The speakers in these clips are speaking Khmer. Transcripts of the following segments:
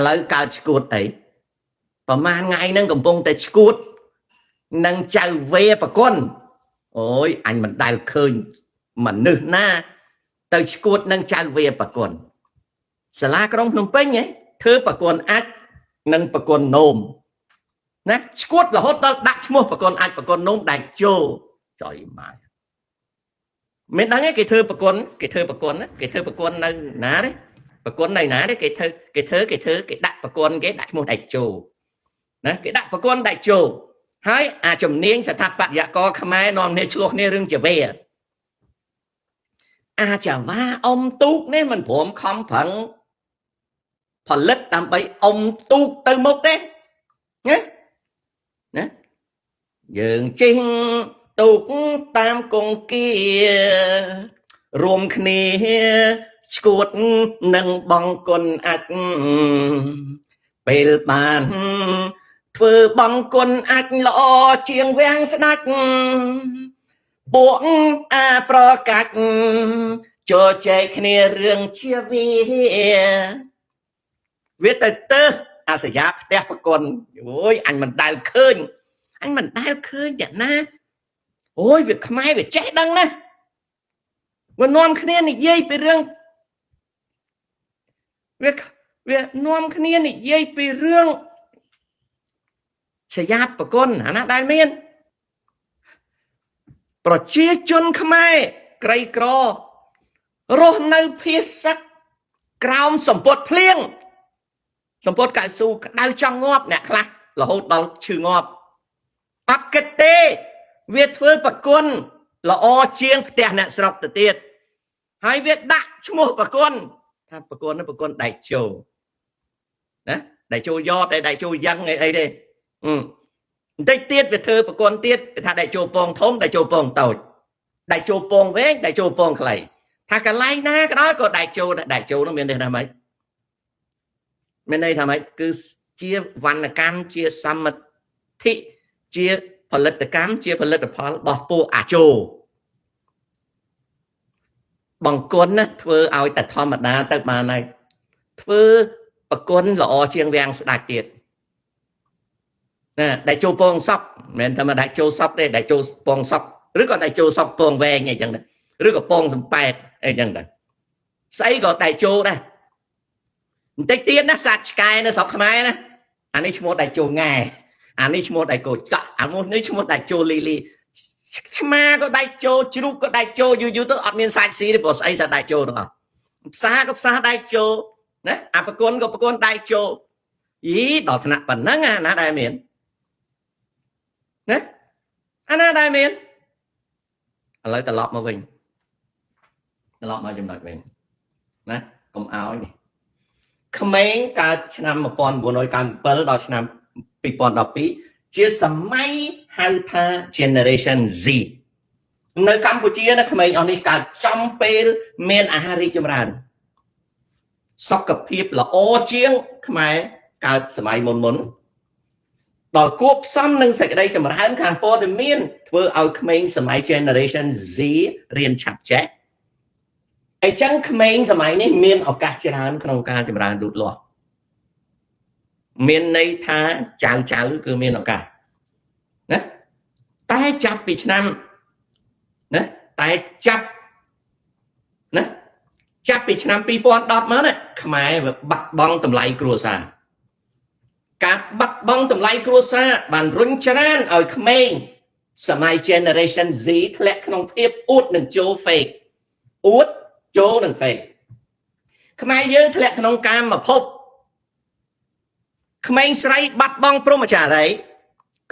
ឡូវកើតឈួតអីប្រហែលថ្ងៃហ្នឹងកំពុងតែឈួតនឹងចៅវេប្រគុណអូយអញមិនដែលឃើញមនុស្សណាទៅឈួតនឹងចៅវេប្រគុណសាលាក្រុងភ្នំពេញហ៎ធ្វើប្រគុណអាចនិងប្រគុណនោមណាឈួតរហូតដល់ដាក់ឈ្មោះប្រគុណអាចប្រគុណនោមដាច់ជោចុយម៉ាយមិនដឹងទេគេធ្វើប្រគុណគេធ្វើប្រគុណគេធ្វើប្រគុណនៅណាទេប្រគុណនៅណាទេគេធ្វើគេធ្វើគេធ្វើគេដាក់ប្រគុណគេដាក់ឈ្មោះដាច់ជោណាគេដាក់ប្រគុណដាច់ជោហើយអាជំនាញស្ថាបត្យករខ្មែរនាំគ្នាឆ្លោះគ្នារឿងជាវេអាចវ៉ាអ៊ំទូកនេះមិនព្រមខំប្រឹងផលិតដើម្បីអ៊ំទូកទៅមុខទេណាណាយើងជិះទូកតាមកងគារួមគ្នាឈួតនឹងបងគុណអាចពេលបានធ្វើបងគុណអាចល្អជាងវាំងស្ដាច់ពួកអាប្រកាច់ជជែកគ្នារឿងជាវាវាទៅទៅអាសយាផ្ទះប្រគុណអូយអញមិនដែលឃើញអញមិនដែលឃើញអ្នកណាអូយវាខ្មែរវាចេះដឹងណាវានាំគ្នានិយាយពីរឿងវានាំគ្នានិយាយពីរឿងសយាប្រគុណអាណាដែលមានប្រជាជនខ្មែរក្រីក្ររស់នៅភាសឹកក្រោមសម្ពុតភ្លៀងសម្ពុតកៅស៊ូក្តៅចង់ងាប់អ្នកខ្លះរហូតដល់ឈឺងាប់អត់គិតទេវាធ្វើប្រគុណល្អជាងផ្ទះអ្នកស្រុកទៅទៀតហើយវាដាក់ឈ្មោះប្រគុណថាប្រគុណនោះប្រគុណដៃជោណាដៃជោយ៉តដៃជោយ៉ាងអីអីទេបន្តិចទៀតវាធ្វើប្រគុណទៀតគេថាដៃជោពងធំដៃជោពងតូចដៃជោពងវែងដៃជោពងខ្លីថាកន្លែងណាក៏ដោយក៏ដៃជោដៃជោនោះមានន័យថាម៉េចមានន័យថាម៉េចគឺជាវណ្ណកម្មជាសមិទ្ធិជាផលិតកម្មជាផលិតផលរបស់ពួកអាជោបង្គន់ណាធ្វើឲ្យតែធម្មតាទៅបានហើយធ្វើប្រគុណល្អជាងវាំងស្ដាច់ទៀតណាដែលចូលពងសក់មិនមែនតែដែលចូលសក់ទេដែលចូលពងសក់ឬក៏ដែលចូលសក់ពងវែងអីចឹងដែរឬក៏ពងសំប៉ែតអីចឹងដែរស្អីក៏ដែលចូលដែរបន្តិចទៀតណាសត្វឆ្កែនៅស្រុកខ្មែរណាអានេះឈ្មោះដែលចូលង៉ែអានេះឈ្មោះដែលកោចកអាមួយនេះឈ្មោះដែលចូលលីលីឆ្មាក៏ដាច់ចូលជ្រូកក៏ដាច់ចូលយូរយូរទៅអត់មានសាច់ស៊ីទេព្រោះស្អីសាច់ដាច់ចូលទាំងអស់ផ្សារក៏ផ្សារដាច់ចូលណាអាប្រគុណក៏ប្រគុណដាច់ចូលយីដល់ថ្នាក់ប៉ុណ្ណឹងអាណាដែលមានណាអាណាដែលមានឥឡូវត្រឡប់មកវិញត្រឡប់មកចំណុចវិញណាកុំឲ្យនេះក្មេងកើតឆ្នាំ1997ដល់ឆ្នាំ2012ជាសម័យហៅថា Generation Z នៅកម្ពុជាណាក្មេងអស់នេះកើតចំពេលមានអាហាររីកចម្រើនសុខភាពល្អជាងខ្មែរកើតសម័យមុនមុនដល់គួបផ្សំនឹងសេចក្តីចម្រើនខាងព័ត៌មានធ្វើឲ្យក្មេងសម័យ Generation Z រៀនឆាប់ចេះអញ្ចឹងក្មេងសម័យនេះមានឱកាសច្រើនក្នុងការចម្រើនលូតលាស់មានន័យថាចៅចៅគឺមានឱកាសណាតែចាប់ពីឆ្នាំណាតែចាប់ណាចាប់ពីឆ្នាំ2010មកណាខ្មែរវាបាត់បង់តម្លៃគ្រួសារការបាត់បង់តម្លៃគ្រួសារបានរុញច្រានឲ្យក្មេងសម័យ Generation Z ធ្លាក់ក្នុងភាពអួតនឹងចូល fake អួតចូលនឹង fake ខ្មែរយើងធ្លាក់ក្នុងកាមភពក្មេងស្រីបាត់បង់ព្រហ្មចារី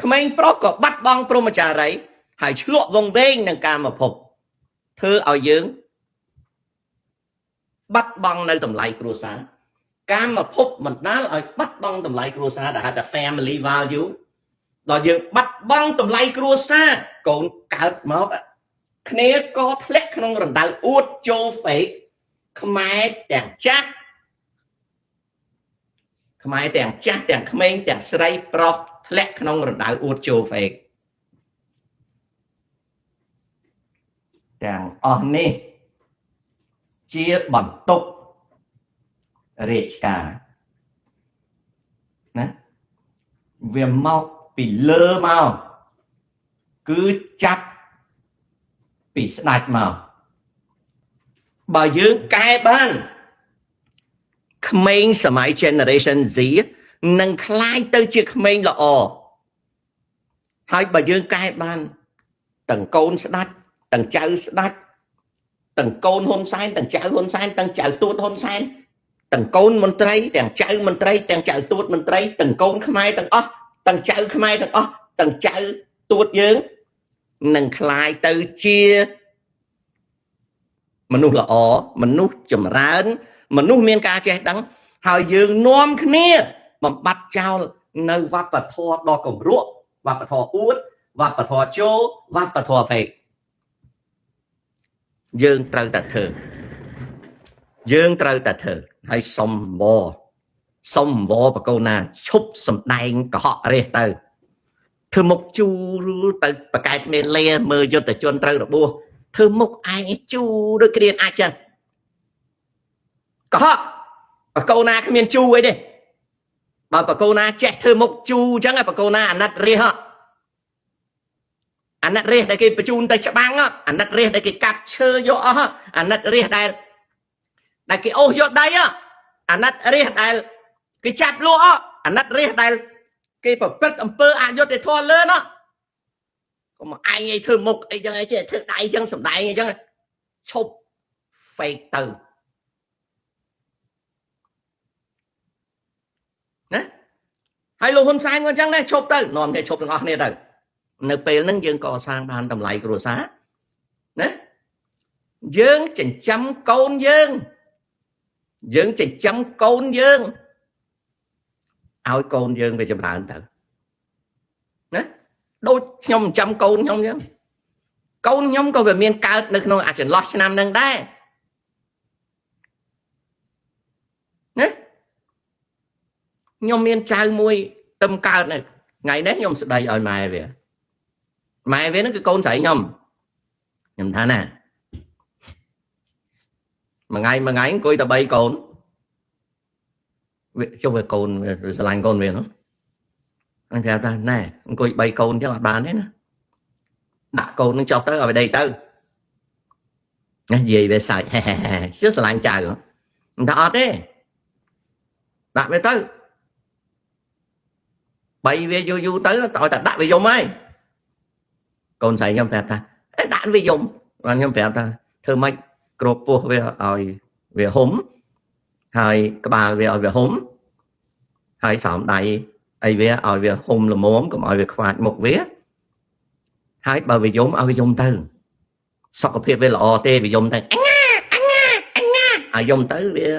ក្មេងប្រុសក៏បាត់បង់ព្រហ្មចារីហើយឆ្លក់វង្វេងនឹងកាមភពធ្វើឲ្យយើងបាត់បង់នៅតម្លៃគ្រួសារកាមភពបណ្ដាលឲ្យបាត់បង់តម្លៃគ្រួសារដែលហៅថា family value ដល់យើងបាត់បង់តម្លៃគ្រួសារកូនកើតមកគ្នាក៏ធ្លាក់ក្នុងរណ្ដៅអួតចូល fake ខ្មែរទាំងចាស់ខ្មែរទាំងចាស់ទាំងក្មេងទាំងស្រីប្រុសធ្លាក់ក្នុងរណ្ដៅអួតចូល fake ទាំងអស់នេះជាបន្ទុករាជការ ណាវាមកពីលើមកគឺចាប់ពីស្ដេចមកបើយើងកែបានក្មេងសម័យ generation Z នឹងក្លាយទៅជាក្មេងល្អហើយបើយើងកែបានទាំងកូនស្ដេចទាំងចៅស្ដេចទាំងកូនហ៊ុនសែនទាំងចៅហ៊ុនសែនទាំងចៅទួតហ៊ុនសែនទាំងកូនមន្ត្រីទាំងចៅមន្ត្រីទាំងចៅទួតមន្ត្រីទាំងកូនខ្មែរទាំងអស់ទាំងចៅខ្មែរទាំងអស់ទាំងចៅទួតយើងនឹងក្លាយទៅជាមនុស្សល្អមនុស្សចម្រើន មនុស្សមានការចេះដឹងហើយយើងនាំគ្នាបំបត្តិចោលនៅវប្បធម៌ដ៏គម្រក់វប្បធម៌អួតវប្បធម៌ជោវប្បធម៌ fake យើងត្រូវតែធ្វើយើងត្រូវតែធ្វើហើយសុំវសុំវបកូនណាឈប់សំដែងកុហករះទៅធ្វើមុខជូរទៅបកែតមេលាមើលយុទ្ធជនត្រូវរបួសធ្វើមុខឯងជូរដូចគ្រានអាចចឹងកុហកបកូនណាគ្មានជូរអីទេបើបកូនណាចេះធ្វើមុខជូរចឹងបកូនណាអាណិតរះហ៎អាណិតរះដែលគេបញ្ជូនទៅច្បាំងអាណិតរះដែលគេកាប់ឈើយកអស់អាណិតរះដែលគេអូសយកដីអាណិតរះដែលគេចាប់លក់អាណិតរះដែលគេប្រព្រឹត្តអំពើអយុត្តិធម៌លើនោះកុំឯងអីធ្វើមុខអីចឹងអីគេធ្វើដៃចឹងសំដែងអីចឹងឈប់ fake ទៅណាហើយលោកហ៊ុនសែនក៏អញ្ចឹងដែរឈប់ទៅនាំគេឈប់ទាំងអស់គ្នាទៅនៅពេលហ្នឹងយើងក៏សាងបានតម្លៃគ្រួសារណាយើងចិញ្ចឹមកូនយើងយើងចិញ្ចឹមកូនយើងឲ្យកូនយើងវាចម្រើនទៅណាដូចខ្ញុំចិញ្ចឹមកូនខ្ញុំអញ្ចឹងកូនខ្ញុំក៏វាមានកើតនៅក្នុងអាចន្លោះឆ្នាំហ្នឹងដែរណាខ្ញុំមានចៅមួយទឹមកើតនៅថ្ងៃនេះខ្ញុំស្ដីឲ្យម៉ែវាម៉ែវាហ្នឹងគឺកូនស្រីខ្ញុំខ្ញុំថាណាមួយថ្ងៃមួយថ្ងៃអង្គុយតែ3កូនវាចុះវាកូនវាស្រឡាញ់កូនវានោះអញប្រាប់ថាណែអង្គុយ3កូនចឹងអត់បានទេណាដាក់កូននឹងចុះទៅឲ្យវាដេកទៅណានិយាយវាសាច់ហេហេហេជឿស្រឡាញ់ចៅមិនថាអត់ទេដាក់វាទៅបីវាយូរយូរទៅឲ្យតែដាក់វាយំហើយកូនស្រីខ្ញុំប្រាប់ថាអេដាក់វាយំបាទខ្ញុំប្រាប់ថាធ្វើម៉េចគ្របពោះវាឲ្យវាហុំហើយក្បាលវាឲ្យវាហុំហើយស្រោមដៃអីវាឲ្យវាហុំល្មមកុំឲ្យវាខ្វាចមុខវាហើយបើវាយំឲ្យវាយំទៅសុខភាពវាល្អទេវាយំទៅអញ្ញាអញ្ញាអញ្ញាឲ្យយំទៅវា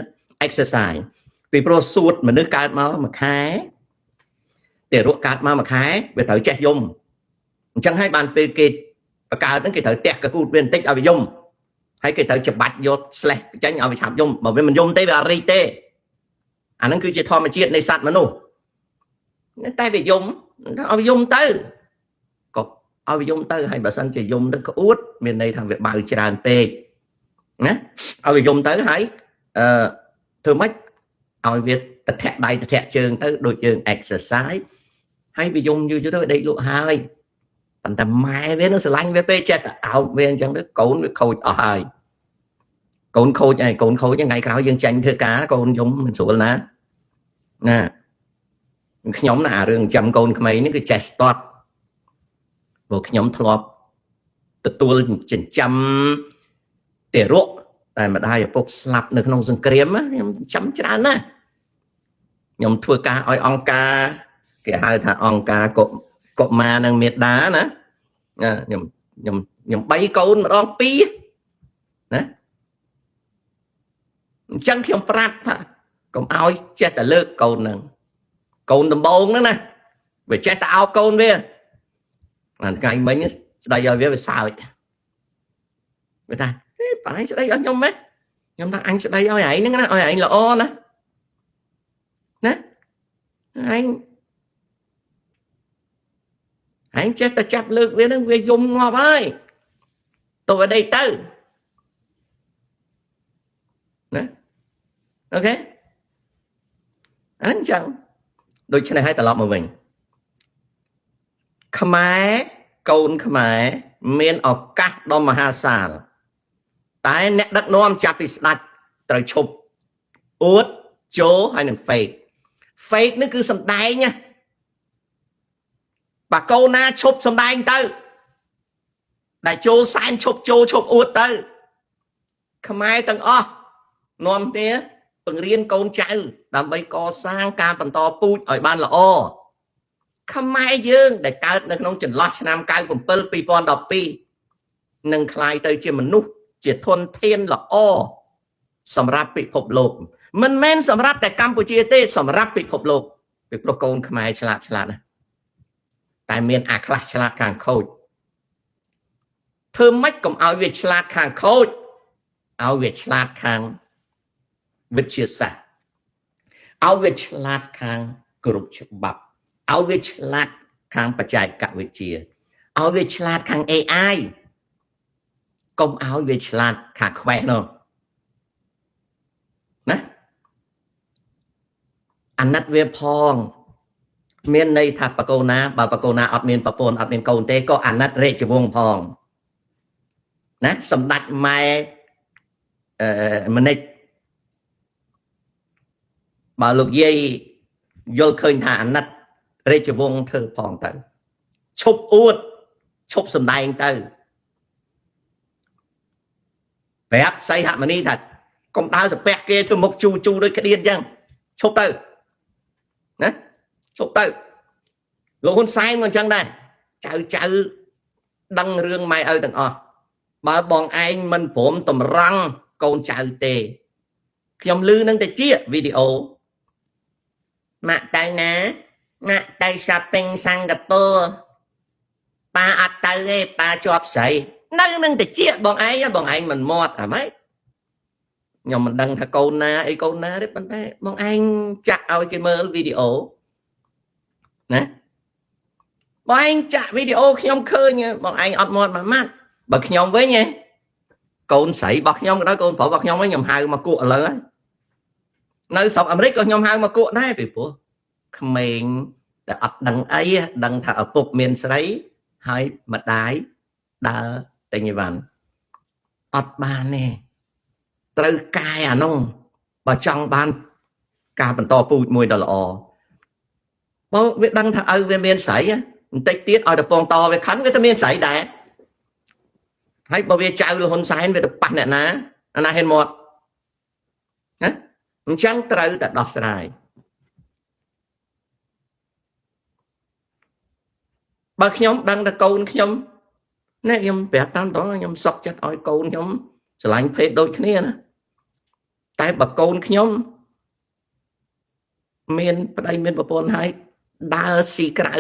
exercise ពីព្រោះសួតមនុស្សកើតមកមួយខែទារកកើតមកមួយខែវាត្រូវចេះយំអញ្ចឹងហើយបានពេលគេបកើតហ្នឹងគេត្រូវទះកគូតវាបន្តិចឲ្យវាយំហើយគេត្រូវច្បាច់យក slash ចេញឲ្យវាឆាប់យំបើវាមិនយំទេវាអត់រីកទេអាហ្នឹងគឺជាធម្មជាតិនៃសត្វមនុស្សតែវាយំឲ្យវាយំទៅក៏ឲ្យវាយំទៅហើយបើសិនជាយំទៅក្អួតមានន័យថាវាបៅច្រើនពេកណាឲ្យវាយំទៅហើយអឺធ្វើម៉េចឲ្យវាតធាក់ដៃតធាក់ជើងទៅដូចយើង exercise ហើយវាយំយូរយូរទៅដេកលក់ហើយប៉ុន្តែម៉ែវានឹងស្រឡាញ់វាពេកចិត្តអោបវាអញ្ចឹងទៅកូនវាខូចអស់ហើយកូនខូចហើយកូនខូចថ្ងៃក្រោយយើងចាញ់ធ្វើការកូនយំមិនស្រួលណាណាខ្ញុំណាអារឿងចាំកូនក្មេងនេះគឺចេះស្ទាត់ព្រោះខ្ញុំធ្លាប់ទទួលចិញ្ចឹមទារកតែម្ដាយឪពុកស្លាប់នៅក្នុងសង្គ្រាមខ្ញុំចាំច្រើនណាស់ខ្ញុំធ្វើការឲ្យអង្គការគេហៅថាអង្គការកុមារនិងមេដាណាខ្ញុំខ្ញុំខ្ញុំ3កូនម្ដង2ណាអញ្ចឹងខ្ញុំប្រាប់ថាកុំឲ្យចេះតែលើកកូនហ្នឹងកូនដំបងហ្នឹងណាវាចេះតែអោបកូនវាបានថ្ងៃមិញស្ដីឲ្យវាវាសើចវាថាហេបងឯងស្ដីឲ្យខ្ញុំម៉េចខ្ញុំថាអញស្ដីឲ្យឯងហ្នឹងណាឲ្យឯងល្អណាណាឯងឯងចេះតែចាប់លើកវាហ្នឹងវាយំងាប់ហើយទៅវាដេកទៅណាអូខេអញ្ចឹង ដូច្នេះហើយត្រឡប់មកវិញខ្មែរកូនខ្មែរមានឱកាសដ៏មហាសាលតែអ្នកដឹកនាំចាប់ពីស្ដាច់ត្រូវឈប់អួតចូលហើយនឹង fake fake នេះគឺសំដែងណាបើកូនណាឈប់សំដែងទៅដែលចូលសែនឈប់ចូលឈប់អួតទៅខ្មែរទាំងអស់នាំគ្នាបង្រៀនកូនចៅដើម្បីកសាងការបន្តពូជឲ្យបានល្អខ្មែរយើងដែលកើតនៅក្នុងចន្លោះឆ្នាំ97 2012នឹងក្លាយទៅជាមនុស្សជាធនធានល្អសម្រាប់ពិភពលោកមិនមែនសម្រាប់តែកម្ពុជាទេសម្រាប់ពិភពលោកពីព្រោះកូនខ្មែរឆ្លាតឆ្លាតណាស់តែមានអាខ្លះឆ្លាតខាងខូចធ្វើម៉េចកុំឲ្យវាឆ្លាតខាងខូចឲ្យវាឆ្លាតខាងវិទ្យាសាស្ត្រឲ្យវាឆ្លាតខាងគ្រប់ច្បាប់ឲ្យវាឆ្លាតខាងបច្ចេកវិទ្យាឲ្យវាឆ្លាតខាង AI កុំឲ្យវាឆ្លាតខាងខ្វេះនោះណាអាណិតវាផងមានន័យថាបកូនណាបើបកូនណាអត់មានប្រពន្ធអត់មានកូនទេក៏អាណិតរាជវង្សផងណាសម្ដេចម៉ែអឺមនិចបើលោកយាយយល់ឃើញថាអាណិតរាជវង្សធ្វើផងទៅឈប់អួតឈប់សំដែងទៅប្រាប់សីហមនីថាកុំដើរសាពះគេធ្វើមុខជូជូដូចក្តៀនអញ្ចឹងឈប់ទៅណាឈប់ទៅលោកហ៊ុនសែនក៏អញ្ចឹងដែរចៅចៅដឹងរឿងម៉ែឪទាំងអស់បើបងឯងមិនព្រមតម្រង់កូនចៅទេខ្ញុំឮនឹងតែជាវីដេអូម៉ាក់ទៅណាម៉ាក់ទៅ shopping សិង្ហបុរីប៉ាអត់ទៅទេប៉ាជាប់ស្រីនៅនឹងតិចបងឯងបងឯងមិនមាត់អាម៉េចខ្ញុំមិនដឹងថាកូនណាអីកូនណាទេប៉ុន្តែបងឯងចាក់ឲ្យគេមើលវីដេអូណាបងឯងចាក់វីដេអូខ្ញុំឃើញបងឯងអត់មាត់មួយម៉ាត់បើខ្ញុំវិញហ៎កូនស្រីរបស់ខ្ញុំក៏ដោយកូនប្រុសរបស់ខ្ញុំវិញខ្ញុំហៅមកគក់ឥឡូវហើយនៅស្រុកអាមេរិកក៏ខ្ញុំហៅមកគក់ដែរពីព្រោះក្មេងតែអត់ដឹងអីដឹងថាឪពុកមានស្រីហើយម្ដាយដើរទិញអីវ៉ាន់អត់បានទេត្រូវកែអានោះបើចង់បានការបន្តពូជមួយដ៏ល្អបើវាដឹងថាឪវាមានស្រីបន្តិចទៀតឲ្យតពងតវាខឹងវាទៅមានស្រីដែរហើយបើវាចៅលហ៊ុនសែនវាទៅប៉ះអ្នកណាអាណាហ៊ានមាត់ណាអញ្ចឹងត្រូវតែដោះស្រាយបើខ្ញុំដឹងតែកូនខ្ញុំណែខ្ញុំប្រាប់តាមតខ្ញុំសុកចិត្តឲ្យកូនខ្ញុំស្រឡាញ់ភេទដូចគ្នាណាតែបើកូនខ្ញុំមានប្តីមានប្រពន្ធហើយដើរស៊ីក្រៅ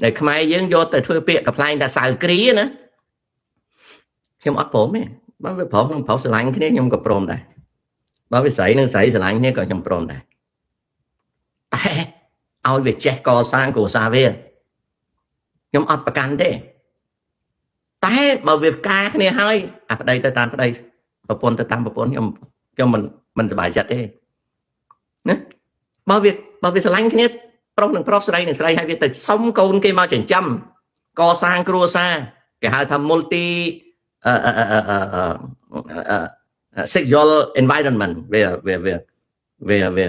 ដែលខ្មែរយើងយកទៅធ្វើពាក្យកំ pl ែងថាសៅគ្រាណាខ្ញុំអត់ព្រមទេបើវាប្រុសនឹងប្រុសស្រឡាញ់គ្នាខ្ញុំក៏ព្រមដែរបើវាស្រីនឹងស្រីស្រឡាញ់គ្នាក៏ខ្ញុំព្រមដែរតែឲ្យវាចេះកសាងគ្រួសារវាខ្ញុំអត់ប្រកាន់ទេតែបើវាផ្កាគ្នាហើយអាប្តីទៅតាមប្តីប្រពន្ធទៅតាមប្រពន្ធខ្ញុំខ្ញុំមិនសប្បាយចិត្តទេណាបើវាស្រឡាញ់គ្នាប្រុសនឹងប្រុសស្រីនឹងស្រីហើយវាទៅសុំកូនគេមកចិញ្ចឹមកសាងគ្រួសារគេហៅថា multi sexual environment វាវាវាវាវា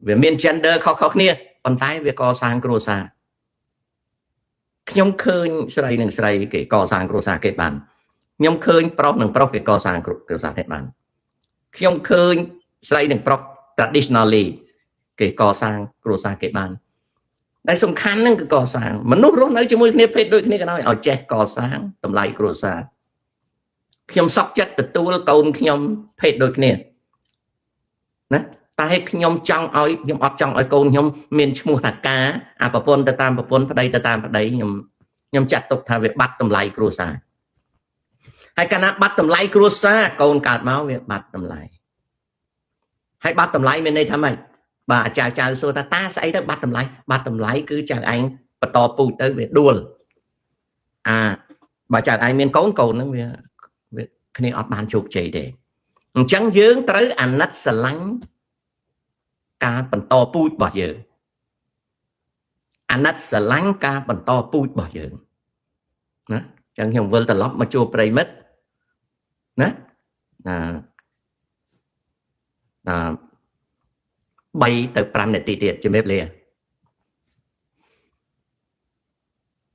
វាមាន gender ខុសៗគ្នាប៉ុន្តែវាកសាងគ្រួសារខ្ញុំឃើញស្រីនឹងស្រីគេកសាងគ្រួសារគេបានខ្ញុំឃើញប្រុសនឹងប្រុសគេកសាងគ្រួសារគេបានខ្ញុំឃើញស្រីនឹងប្រុស traditionally គេកសាងគ្រួសារគេបានតែសំខាន់ហ្នឹងគឺកសាងមនុស្សរស់នៅជាមួយគ្នាភេទដូចគ្នាក៏ដោយឲ្យចេះកសាងតម្លៃគ្រួសារខ្ញុំសក់ចិត្តទទួលកូនខ្ញុំភេទដូចគ្នាណាតែខ្ញុំចង់ឲ្យខ្ញុំអត់ចង់ឲ្យកូនខ្ញុំមានឈ្មោះថាការអាប្រពន្ធទៅតាមប្រពន្ធប្តីទៅតាមប្តីខ្ញុំចាត់ទុកថាវាបាត់តម្លៃគ្រួសារហើយកាលណាបាត់តម្លៃគ្រួសារកូនកើតមកវាបាត់តម្លៃហើយបាត់តម្លៃមានន័យថាម៉េចបាទចៅចៅសួរថាតាស្អីទៅបាត់តម្លៃបាត់តម្លៃគឺចៅឯងបន្តពូជទៅវាដួលអាបើចៅឯងមានកូនកូនហ្នឹងវាគ្នាអត់បានជោគជ័យទេអញ្ចឹងយើងត្រូវអាណិតស្រឡាញ់ការបន្តពូជរបស់យើង អាណិតស្រឡាញ់ការបន្តពូជរបស់យើងណាចឹងខ្ញុំវិលត្រឡប់មកជួបប្រិមិត្តណាណាណា3ទៅ5នាទីទៀតជំរាបលា។